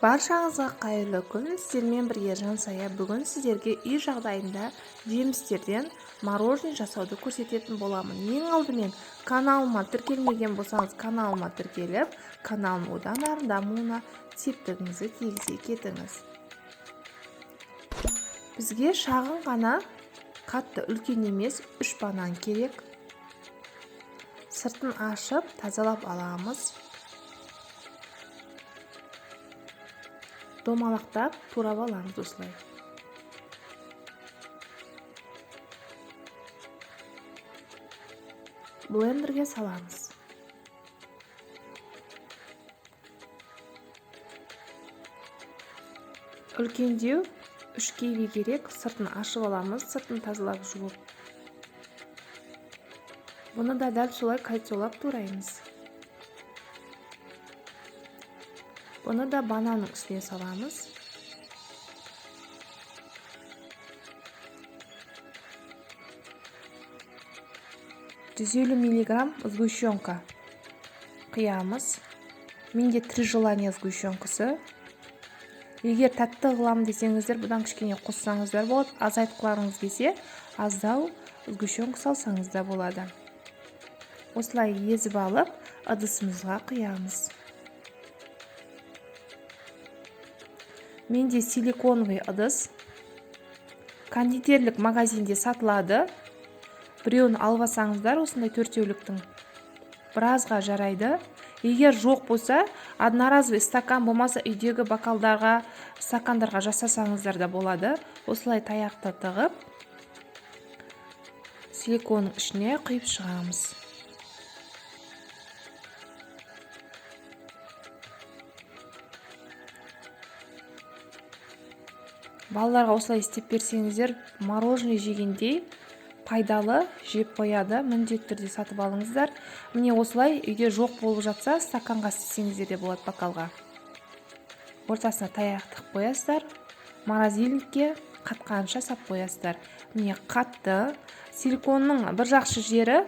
Баршаңызға қайырлы күн, сіздермен бірге Жансая. Бүгін сіздерге үй жағдайында жемістерден мороженое жасауды көрсететін боламын. Ең алдымен каналыма тіркелмеген болсаңыз, каналыма тіркеліп, каналым одан ары дамуына септігіңізді тигізе кетіңіз. Бізге шағын ғана, қатты үлкен емес, 3 банан керек. Сыртын ашып, тазалап аламыз. Домалақтап турап аламыз осылай. Блендерге саламыз. Үлкендеу 3 киви керек, сыртын ашып аламыз, сыртын тазалап жуып. Бұны да дәл солай кольцолап тураймыз. Бұны да бананның үстіне саламыз. 150 миллиграмм сгущенка құямыз. Менде 3 желания сгущенкасы. Егер тәтті қыламын десеңіздер, бұдан кішкене қоссаңыздар болады. Азайтқыларыңыз келсе, аздау сгущенка салсаңыз да болады. Осылай езіп алып, ыдысымызға құямыз. Менде силиконовый ыдыс. Кондитерлік магазинде сатылады. Біреуін алып алсаңыздар, осындай төртеуліктің біразға жарайды. Егер жоқ болса, одноразовый стакан болмаса үйдегі бокалдарға, стакандарға жасасаңыздар да болады. Осылай таяқты тығып, силиконның ішіне құйып шығамыз. Балаларға осылай істеп берсеңіздер, мороженое жегендей пайдалы жеп қояды. Міндетті түрде сатып алыңыздар. Міне осылай үйде жоқ болып жатса, стаканға істесеңіздер де болады, бокалға. Ортасына таяқ тығып қоясыздар. Морозильникке қатқанша сап қоясыздар. Міне қатты. Силиконның бір жақсы жері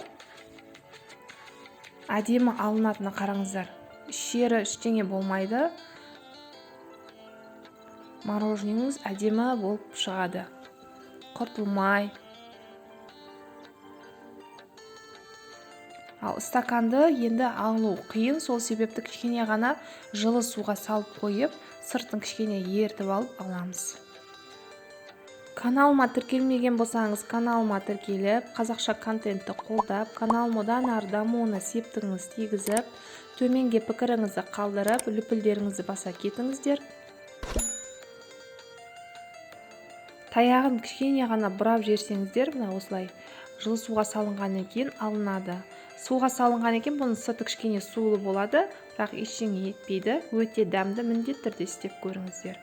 әдемі алынатыны қараңыздар. Ішері ештеңе болмайды. Мороженеңіз әдемі болып шығады. Құртылмай. Ал стаканды енді алу қиын, сол себепті кішкене ғана жылы суға салып қойып, сыртын кішкене ерітіп алып аламыз. Каналыма тіркелмеген болсаңыз, каналыма тіркеліп, қазақша контентті қолдап, каналым одан ары дамуына септігіңізді тигізіп, төменге пікіріңізді қалдырып, лүпілдеріңізді баса кетіңіздер. Таяғын кішкене ғана бұрап жіберсеңіздер, мына осылай жылы суға салынғаннан кейін алынады. Суға салынғаннан кейін бұның сырты кішкене сулы болады, бірақ ештеңе етпейді. Өте дәмді, міндетті түрде істеп көріңіздер.